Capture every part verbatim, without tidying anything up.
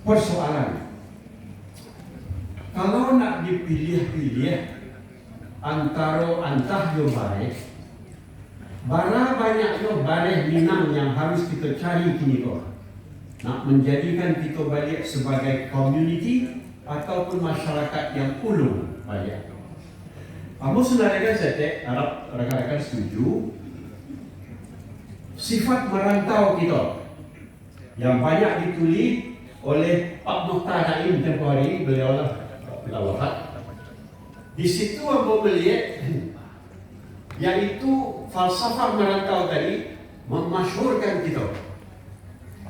Persoalan, kalau nak dipiliah-piliah antaro antah jo bareh, bara banyaknyo bareh Minang yang harus kito cari kini ko, nak manjadikan kito baliak sabagai komuniti ataupun masyarakat yang ulung baliak. Ambo sundarakan saketek, arap rakan-rakan setuju, sifat marantau kito yang banyak ditulih oleh Pak Muhtar Naim tempo hari, beliau lah lah wafat. Di situ ambo melihat, yaitu falsafah marantau tadi memasyhurkan kito.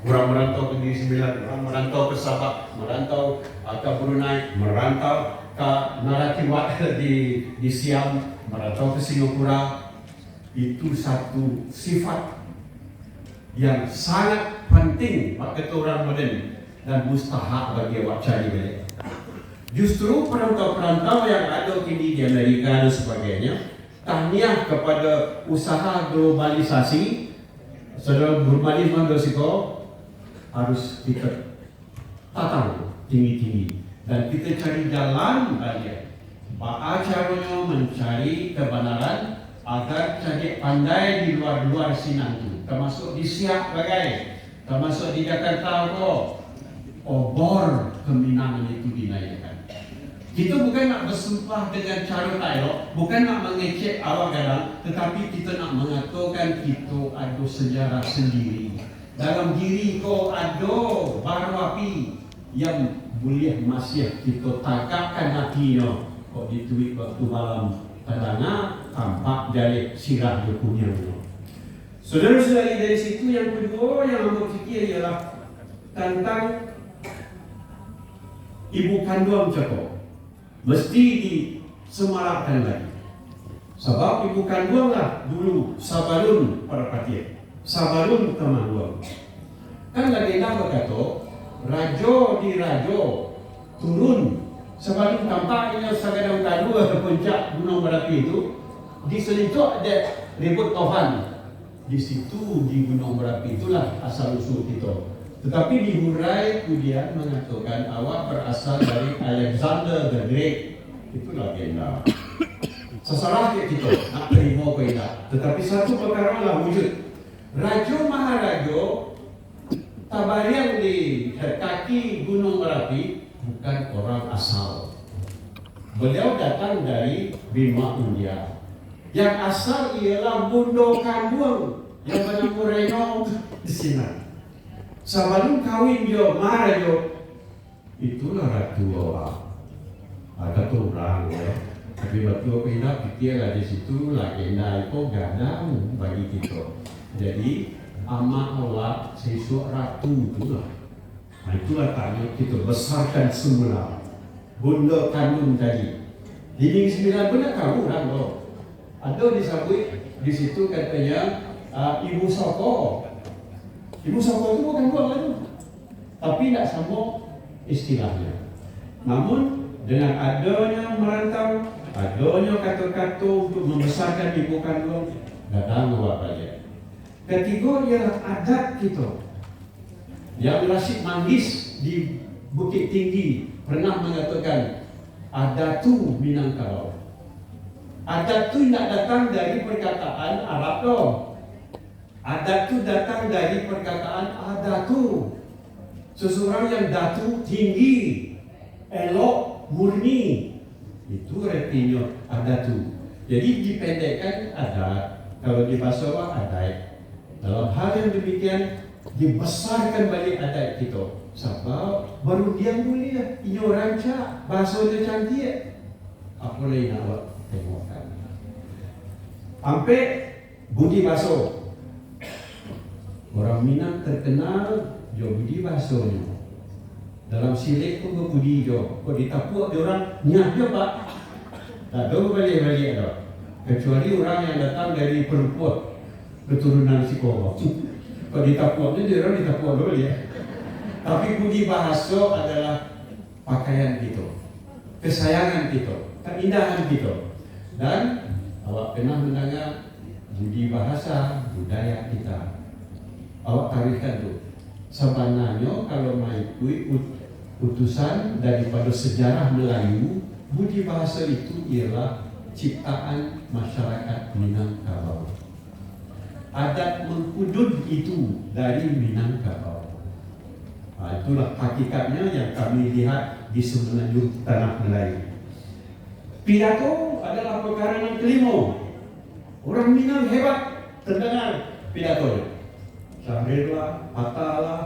Urang marantau ke Negeri Sembilan, urang marantau ke Sabah, marantau, ah, ke Brunei, marantau ka Narati Wat di, di Siam, marantau ke Singapura. Itu satu sifat yang sangat penting bak kito urang modern dan mustahak bagi awak cari baliak. Justru perantau-perantau yang ado kini di Amerika dan sebagainya, tahniah kepada usaha globalisasi, saudara Burmanis mando siko, harus kita tatang tinggi-tinggi, dan kita cari jalan baliak. Baa caronyo mancari kabanaran, agar cadiak pandai di luar-luar sinan tu, tamasuk di Siak bagai, tamasuk di Jakarta ko, obor ka Minang itu dinaiakkan. Kito bukan nak basumpah dengan caro tak elok, bukan nak mangecek awak gadang, tetapi kito nak mangatokan kito ado sejarah sandiri. Dalam diri ko ado baro api yang buliah masiah kito tagakkan apinyo. Kok dituik waktu malam, tadanga tampak jaleh sirah jo kuniangnyo. Saudara-saudari, dari situ yang kaduo yang ambo pikia ialah tantang ibu kanduang cako. Mesti disemarakkan lagi. Sabab ibu kanduang lah dulu sabalun Parapatiah, sabalun Tamangguang. Kan lagenda bakato, rajo di rajo turun, sabalun tampak inyo sagadang talua puncak Gunuang Marapi tu, diselintuak dek ribut topan. Di situ, di Gunuang Marapi itulah asal usul kito. Tetapi di Hurai kudian mangatokan awak barasal dari Alexander the Great. Itu lagenda. Sasalah kek kito, nak tarimo ko indak. Tetapi satu parkaro lah wujud. Rajo Maharajo tabariang di kaki Gunuang Marapi bukan urang asal. Baliau datang dari banua India. Yang asal ialah bundo kanduang yang banamo Reno di sinan. Sabalun kawin jo Maharajo, itulah ratu awak. Ado tu urang, yo. Tapi batua ko indak, pikialah di situ, lagenda iko gadang bagi kito. Jadi, amak awak saisuak ratu tu lah. Nah, itulah tanyo kito besarkan semula. Bundo kanduang tadi. Di Negeri Sembilan pun nak tahu urang tu. Ado disabuik di situ katonyo, ah, Ibu Soko. Ibu Soko tu bukan kanduang lah tu. Tapi ndak samo istilahnyo. Namun, dengan adonyo marantau, adonyo kato-kato untuk mambesarkan ibu kanduang, gadang awak baliak. Katigo ialah adat kito. Yang Rashid Manggis di Bukittinggi pernah mangatokan, "Adatu Minangkabau." Adat tu indak datang dari perkataan Arab doh. Adat tu datang dari perkataan adatu. Seseorang yang datu, tinggi, elok, murni. Itu artinyo adatu. Jadi dipendekkan adat. Kalau di bahaso awak, adaik. Dalam hal yang demikian, dibesarkan baliak adaik kito. Sabab barundiang buliah, inyo rancak, bahasonyo cantiak. Apo lai nak awak tengokkan? Ampek, budi bahaso. Urang Minang terkenal jo budi bahasonyo. Dalam silek pun babudi jo. Kok ditapuak dek urang, nyak jo, Pak. Tak ado baliak-baliak doh. Kecuali urang yang datang dari Pelumpun, keturunan Siko. Kok ditapuak tu, dek urang ditapuak dulu, yo. Tapi budi bahaso adalah pakaian kito, kesayangan kito, keindahan kito. Dan awak pernah mandanga budi bahasa budaya kita. Awak taruihkan tu. Sabananyo, kalau maikuik ut-, utusan daripado sejarah Melayu, budi bahaso itu ialah ciptaan masyarakat Minangkabau. Adat mangkudun itu dari Minangkabau. Nah, itulah hakikatnya yang kami lihat di semenanjung tanah Melayu. Pidato adalah perkara nan kelimo. Urang Minang hebat tandanga pidatonyo. Syahrir lah, Hatta lah,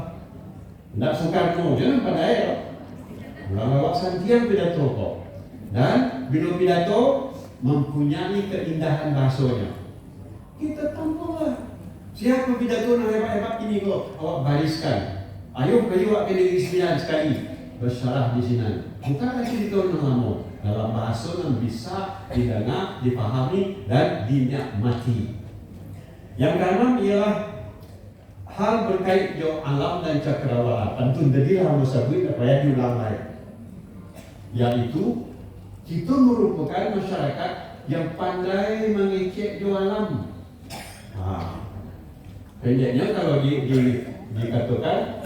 ndak Soekarno, jangan pandai lo. Urang awak santiang pidato ko. Dan bilo pidato, mampunyai keindahan bahasonyo. Kita tampunglah. Siapa pidato nan hebat-hebat kini ko? Awak bariskan. Ayo, payi awak ka Negeri Sembilan sakali. Basyarah di sinan. Bukanlah carito nan lamo. Dalam bahaso nan bisa didanga, dipahami, dan dinikmati. Yang kaanam ialah hal berkait jo alam dan cakrawala. Pantun tadi lah ambo sabuik, tak payah diulang lai. Yaitu, kito merupakan masyarakat yang pandai mangecek jo alam. Ha. Pendeknyo, kalau di, di, dikatokan,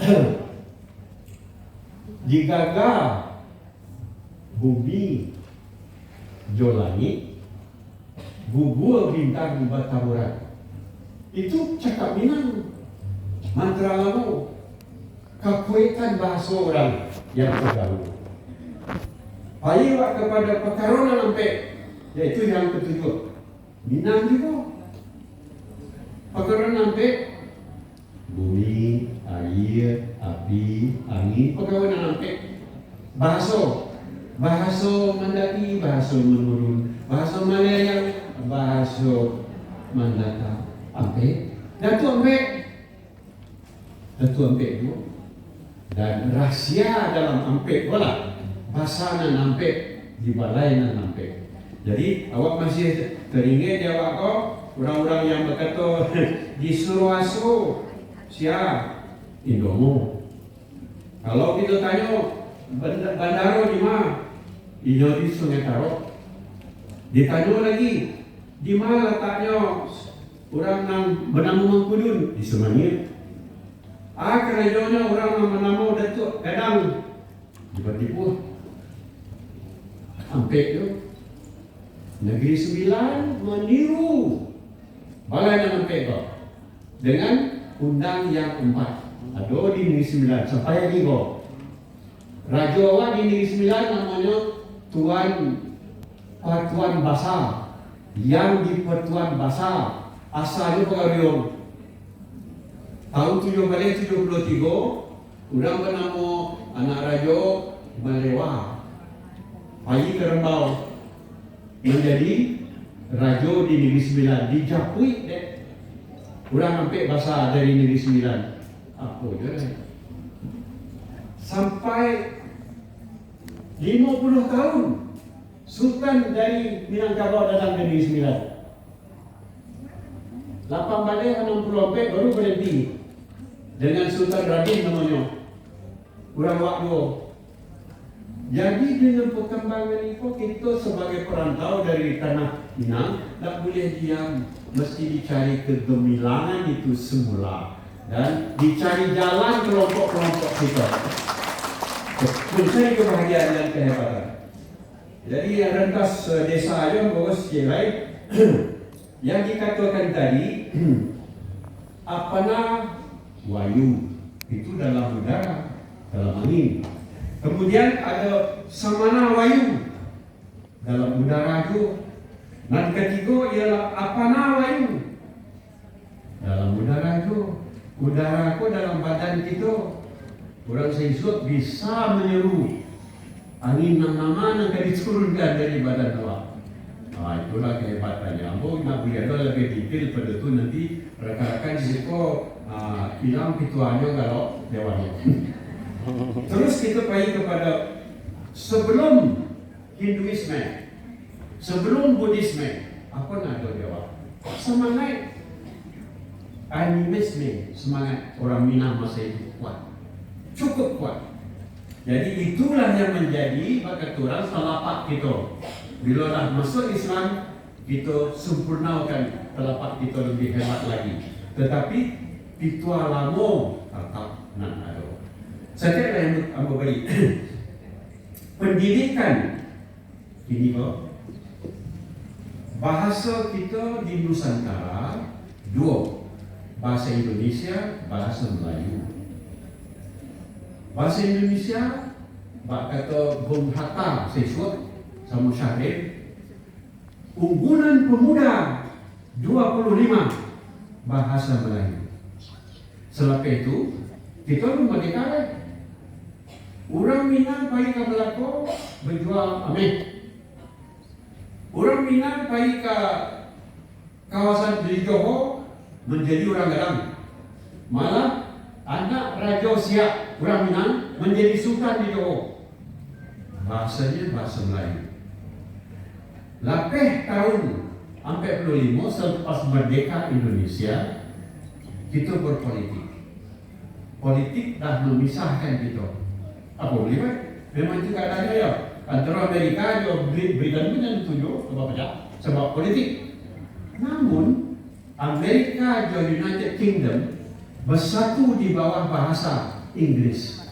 digaga bumi jo langik, gugua bintang bataburan. Itu cakap Minang, mantra lamo. Kakuekkan bahaso urang yang tagalu. Payi awak kapado pakaro nan ampek, yaitu yang katujuah. Minang juo. Pakaro nan ampek, bumi, aia, api, angin, pakaro nan ampek. Bahaso, bahaso mandaki, bahaso manurun, bahaso malayang, bahaso mandata. Ampek. Datuak ampek. Datuak ampek tu. Dan rahasia dalam ampek ko lah, basa nan ampek, di balai nan ampek. Jadi, awak masih taringek di awak ko, urang-urang yang bakato, disuruah asuh, sia, Indomo. Kalau kito tanyo, banda-, bandaro di ma? Inyo di Sungai Tarok. Ditanyo lagi, di ma lataknyo urang nan banamo Mangkudun? Di Sumangiang. Ah, karajonyo urang nan banamo Datuak Gadang? Di Batipuah. Ampek tu. Negeri Sembilan maniru balai nan ampek ko. Dengan undang yang empat. Ado di Negeri Sembilan, sampai hari ko. Rajo awak di Negeri Sembilan namonyo Tuan Patuan Basa. Yang di Patuan Basa, asalnyo Pagariong. Tahun tujuh baleh tujuh puluh tigo, urang banamo anak rajo Malewa payi ka Rembau. Manjadi rajo di Negeri Sembilan, dijapuik dek urang ampek basa dari Negeri Sembilan. Apo jo lai? Sampai limo puluh tahun, Sultan dari Minangkabau datang ka Negeri Sembilan. Lapan baleh anam puluh ampek baru baranti dengan Sultan Radin namonyo. Urang awak juo. Jadi, dengan perkembangan iko, kito sebagai perantau dari tanah Minang, ndak buliah diam, mesti dicari kegemilangan itu semula dan dicari jalan kelompok-kelompok kito. Mencari kebahagiaan dan kehebatan. Jadi, yang rentas, eh, desa aja, bagus, cik lai. Yang dikatakan tadi, apana wayu, itu dalam udara, dalam angin. Kemudian ada samana wayu, dalam udara tu. Nan ketiga ialah apana wayu, dalam udara tu. Udara ko dalam badan kito. Urang saisuak bisa manyeru angin nan ma nan ka diturunkan dari badan awak. Ah, itulah kehebatannya. Ambo nak buliah ado labiah detail pado tu, nanti rakan-rakan di siko, ah, ilang pituahnyo kalau dewan. Terus kita pai kepada sebelum Hinduisme, sebelum Buddhisme, apo nan ado di awak? Semangat animisme, semangat orang Minang masa itu kuat. Cukup kuat. Jadi, itulah yang menjadi, bak kato urang, talapak kito. Bila lah masuk Islam, kito sempurnakan talapak kito lebih hebat lagi. Tetapi, pituah lamo tatap. Nah, aduh. Satiap yang ambo bari. Pendidikan. Kini ko, bahaso kito di Nusantara duo, bahaso Indonesia, bahaso Melayu. Bahaso Indonesia, bak kato Bung Hatta saisuak samo Syahrir, unggulan pemuda dua puluh lima, bahaso Melayu. Salapeh tu, kito alun mardeka lai. Urang Minang pai ka Malako bajua ameh. Urang Minang pai ka kawasan di Johor manjadi urang gadang. Malah, anak Rajo Siak urang Minang manjadi sultan di Johor. Bahasonyo bahaso Melayu. Lapeh tahun ampek puluah limo, selepas merdeka Indonesia, kito berpolitik. Politik dah memisahkan kito. Apo buliah buek? Memang itu keadaannya, yo. Antaro Amerika jo Bri-, Britain pun yang tuju, sebab apo? Sebab politik. Namun, Amerika jo United Kingdom bersatu di bawah bahasa Inggris.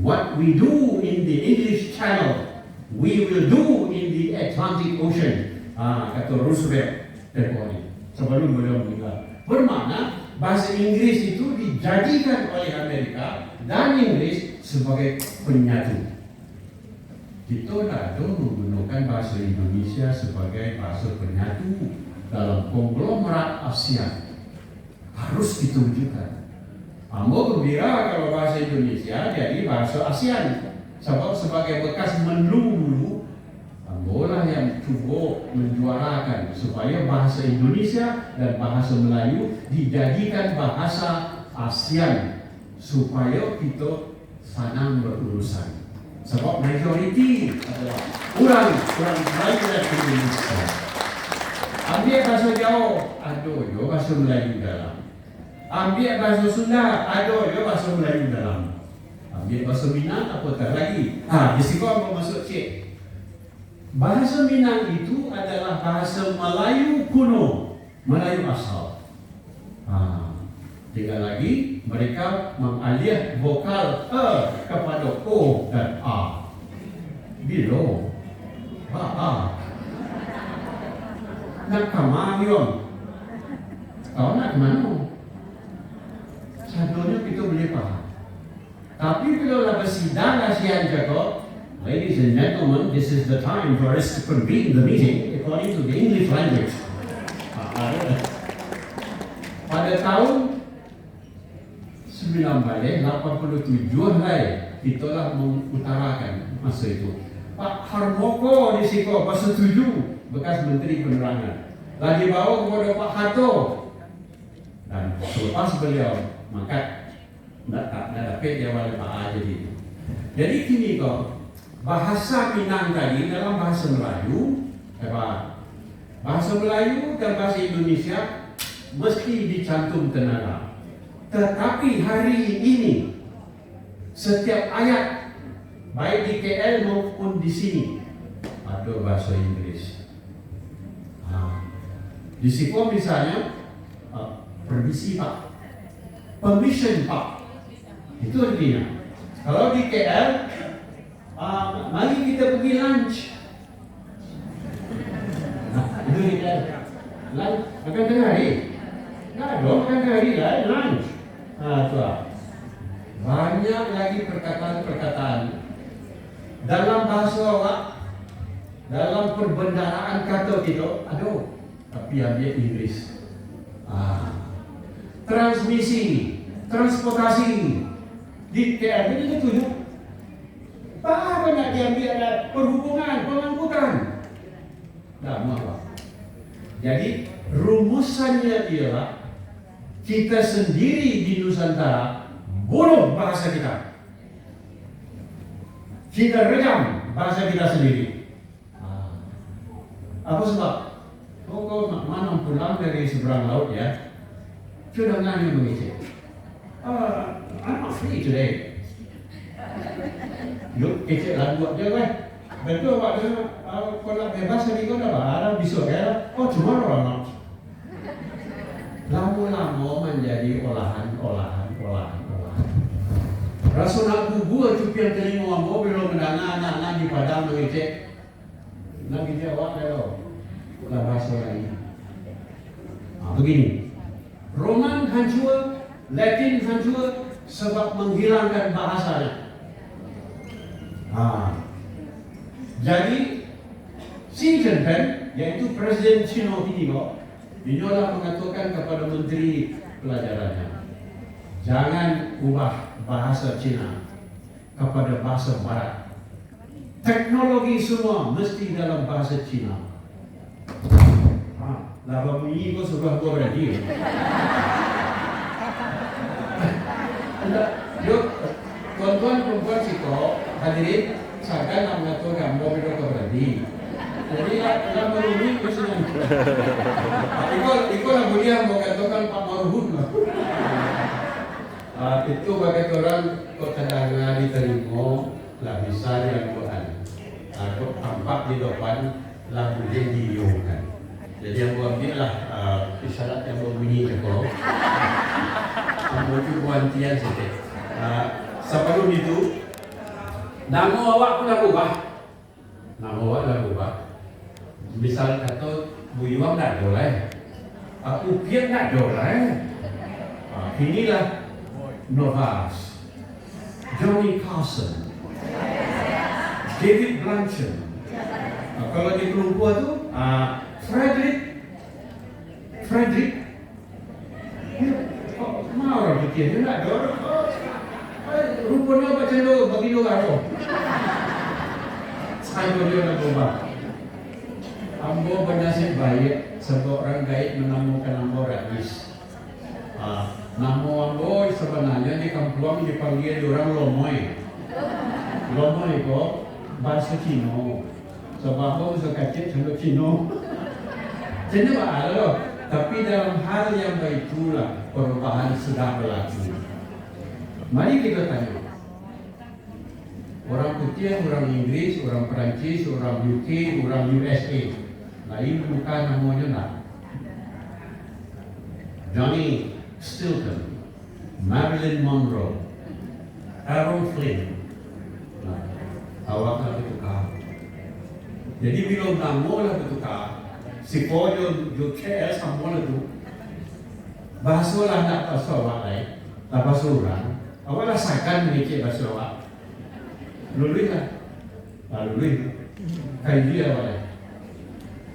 What we do in the English Channel, we will do in the Atlantic Ocean. Ah, kato Roosevelt tempo hari, sebelum beliau meninggal. Bermakna, bahasa Inggris itu dijadikan oleh Amerika dan Inggris sebagai penyatu. Kito dak ado menggunakan bahasa Indonesia sebagai bahasa penyatu dalam konglomerat ASEAN. Harus kito wujudkan. Ambo gembira kalau bahasa Indonesia jadi bahasa ASEAN, sabab sebagai bekas menlu dulu, ambo lah yang cubo menjuarakan supaya bahasa Indonesia dan bahasa Melayu dijadikan bahasa ASEAN, supaya kito sanang berurusan. Sabab majoriti adalah urang, urang Melayu dan Indonesia. Ambiak bahaso Jawa, ado juo bahaso Melayu dalam. Ambiak bahaso Sunda, ado juo bahaso Melayu dalam. Ambiak bahaso Minang, apo tak lagi. Ha, di siko ambo masuk ciek. Bahaso Minang itu adalah bahaso Melayu kuno, Melayu asal. Ha, tinggal lagi mereka mengaliah vokal e kepada o dan a. Bilo? Ba a. Nak ka ma, Yong? Kau nak ka mano? Sadonyo kito buliah paham. Tapi, bilo lah basidang kasian cako, "Ladies and gentlemen, this is the time for us to convene the meeting according to the English language." Pada tahun sembilan baleh lapan puluah tujuah lai, kito lah mengutarakan maso itu. Pak Harmoko di siko basutuju, bekas Menteri Penerangan. Lah dibawa kepada Pak Hato. Dan selepas beliau mangkat, ndak, ndak, ndak dapek di awal ba a jadi tu. Jadi kini ko, bahasa Minang tadi dalam bahasa Melayu, eh, ba-, bahasa Melayu dan bahasa Indonesia mesti dicantum tenaga. Tetapi hari ini, setiap ayat, baik di K L maupun di sini, ado bahasa Inggris. Ha. Di siko misalnyo, ah, "Permisi, Pak." "Permission, Pak." Itu artinya. Kalau di K L, ah, "Mari kita pergi lunch." Nah, itu di K L. Lunch, makan tengah hari. Ndak ado makan tengah hari lah, lunch. Ha, tu lah. Banyak lagi perkataan-perkataan dalam bahasa awak, dalam perbendaharaan kato kito, ado, tapi ambiak Inggris. Ah. Transmisi, transportasi, di K L itu tujuh. Bah, banyak diambiak ado perhubungan, pengangkutan. Dah, muah, Pak. Jadi, rumusannyo ialah, kita sendiri di Nusantara bunuh bahasa kita. Kita rejam bahasa kita sendiri. Ah. Apa sebab? Kau, kau nak, mana pulang dari seberang laut, ya? Sudah nanya mengecek. Ah, I'm not free today. Yuk, kecek lagu aja lah. Betul, Pak, dia, ah, kalau bebas hari kau dah barang, besok ya. Oh, tomorrow I'm not. Lamo-lamo manjadi olahan, olahan, olahan, olahan. Raso nak gugua cupiang talingo ambo bilo mandanga anak-anak di Padang mangecek. Nak gigik awak dah lo. Lah bahaso lain. Ha, begini. Roman hancua, Latin hancua, sabab manghilangkan bahasanya. Ha. Jadi, Xi Jinping, yaitu Presiden Cino kini ko, inyo lah mangatokan kapado Menteri Pelajarannya, jangan ubah bahasa Cina kapado bahasa Barat. Teknologi semua mesti dalam bahasa Cina. Ha, lah babunyi ko sudah gua berhenti. Indak, yo, tuan-tuan, puan-puan siko, hadirin, sagan nak mangatur gambar video ko berhenti. Jadi, lah, lah barumik ko sinan. Iko, iko lah buliah mau katakan Pak Marhum lah. Ah, itu bagi orang kok tadanga ditarimo, lah bisa diangguakan. Ah, kok tampak di depan, lah buliah diiyokan. Jadi, ambo ambiaklah, ah, isyarat yang babunyi cako. Ambo cubo antian saketek. Ah, sabalun itu, namo awak pun lah barubah. Namo awak lah barubah. Misal kato, Buyuang ndak ado lai. Ah, Upiak ndak ado lai. Ah, kini lah Novas, Johnny Carson, David Blanchard. Ah, kalau di Kelumpuah tu, ah, Frederick, Frederick. Yo, kok ma urang putiah tu ndak ado? Eh, ruponyo bacando bagindo garo. Sajo dio nak barubah. Ambo banasib baiak, sabab urang gaek manamokan ambo Ragis. Ah, namo ambo sabananyo di kampuang dipanggia dek urang Lomoi. Lomoi ko bahaso Cino. Sabab ambo bahaso kacik cando Cino. Cando baa lo. Tapi dalam hal yang baitulah perubahan sudah berlaku. Mari kita tanya. Orang putiah, orang Inggris, orang Perancis, orang U K, orang U S A. Lain tukar namonyo ndak? Johnny Stilton, Marilyn Monroe, Errol Flynn. Nah, awak lah batukar. Jadi, bila namo lah batukar, sifo jo, jo K L samo lah tu. Bahaso lah ndak bahaso awak lai, lah bahaso urang. Awak lah sagan mangecek bahaso awak. Luluih lah. Lalu, kaji awak.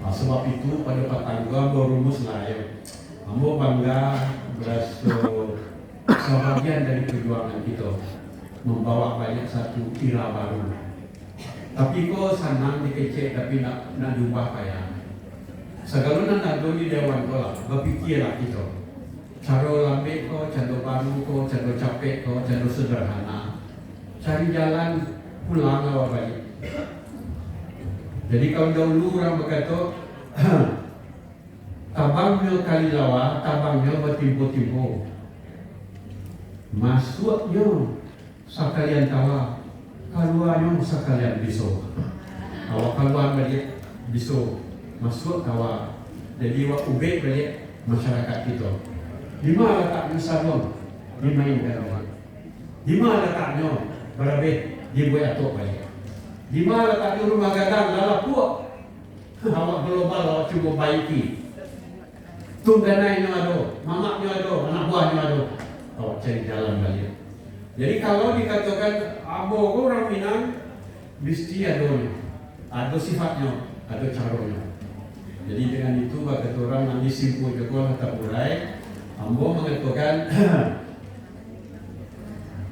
Nah, sabab itu, pado patang ko ambo rumus lah, yo. Ambo bangga baraso sabagian dari perjuangan kito mambawa baliak satu era baru. Tapi ko sanang dikecek, tapi nak, nak diubah payah. Sagalo nan ado di dewan ko lah, bapikialah kito. Caro lambek ko, caro baru ko, caro capek ko, caro sederhana. Cari jalan pulang awak baliak. Jadi, kalau dahulu urang bakato, tabangnyo kalilawa, tabangnyo batimpo-timpo. Masuaknyo sakalian tawa, kaluanyo sakalian biso. Awak kalua baliak biso, masuak tawa. Jadi, awak ubek baliak masyarakat kito. Di ma lataknyo saluang? Dimainkan awak. Di ma lataknyo barabeh? Dibuek atok baliak. Di ma lataknyo rumah gadang? Lah lapuak. Awak global, awak cubo baiki. Tungganainyo ado, mamaknyo ado, anak buahnyo ado. Awak cari jalan baliak. Jadi, kalau dikatokan ambo ko urang Minang, misti adonyo, ado sifatnyo, ado caronyo. Jadi, dengan itu, bakato urang, nan disimpul juo lah taburai, ambo mangatokan,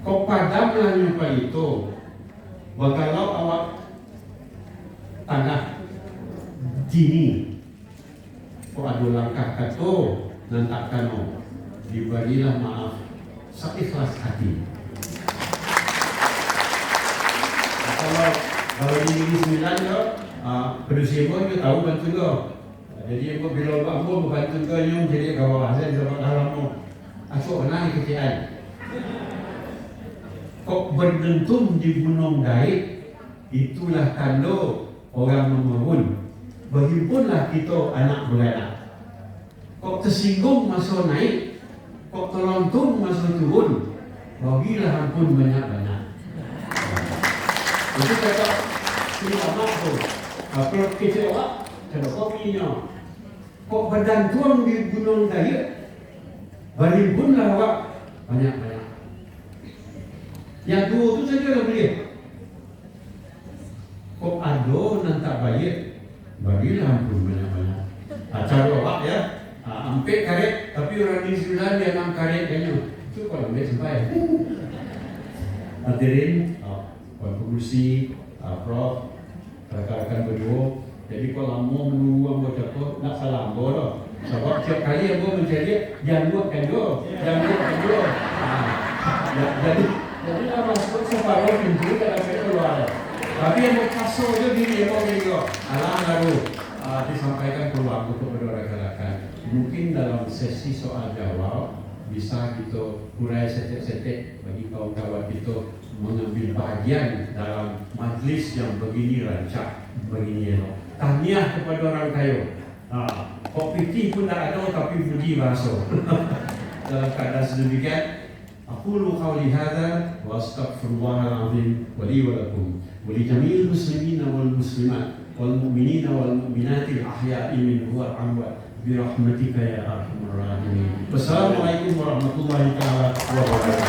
kok padam lah nyo palito, bagalau awak tangah dini. Kok ado langkah kato nan tak kano, dibarilah maaf saikhlas hati. Kalau, kalau di Negeri Sembilan tu, ah, padusi ambo nyo tahu pantun ko. Jadi, ambo bilo ambo bapantun ko, nyo jadi kawan saya di sabak dalam tu. Acok bana ni kecek ai. Kok badantum di Gunuang Daik, itulah tando urang mambangun, bahimpunlah kito anak baranak. Kok tasingguang maso naik, kok talontung maso turun, Bagilah ampun banyak-banyak. Itu kata si Amak tu. Kalau kecek awak, kada kopi nyo. Kok badantuang di Gunuang Dayek, barimpunlah awak banyak-banyak. Yang duo tu sajo lah buliah. Kok ado nan tak baiak, bagilah ampun banyak-banyak. Ah, caro awak ya, ah, ampek karek, tapi urang di sudah di anam karek kanyo. Itu kalau ampek sampai. Hadirin, ah, Puan Pengurusi, ah, Prof, rakan-rakan baduo. Jadi, kok lamo manunggu ambo cako, ndak salah ambo doh. Sabab tiap kali ambo mancaliak, jangguak kan jo, jangguak kan jo. Ah, ja-, jadi, jadi lah masuak saparuah pintu, kada sampai kalua. Tapi ambo paso jo diri ambo kan jo. Alah, lalu, ah, disampaikan peluang tu kepada rakan-rakan. Mungkin dalam sesi soal jawab, bisa kito urai setek-setek bagi kawan-kawan kito mangambil bahagian dalam majlis yang bagini rancak, bagini elok. Tahniah kepada orang kayo. Ha, kok pitih pun tak ado, tapi budi bahaso. Dalam keadaan sedemikian, aqulu qauli hadza wa astaghfirullahal azim wa li wa lakum wa li jami'il muslimina wal muslimat wal mu'minina wal mu'minatil ahya'i minhum wal amwat bi rahmatika ya arhamar rahimin. Wassalamualaikum warahmatullahi taala wabarakatuh.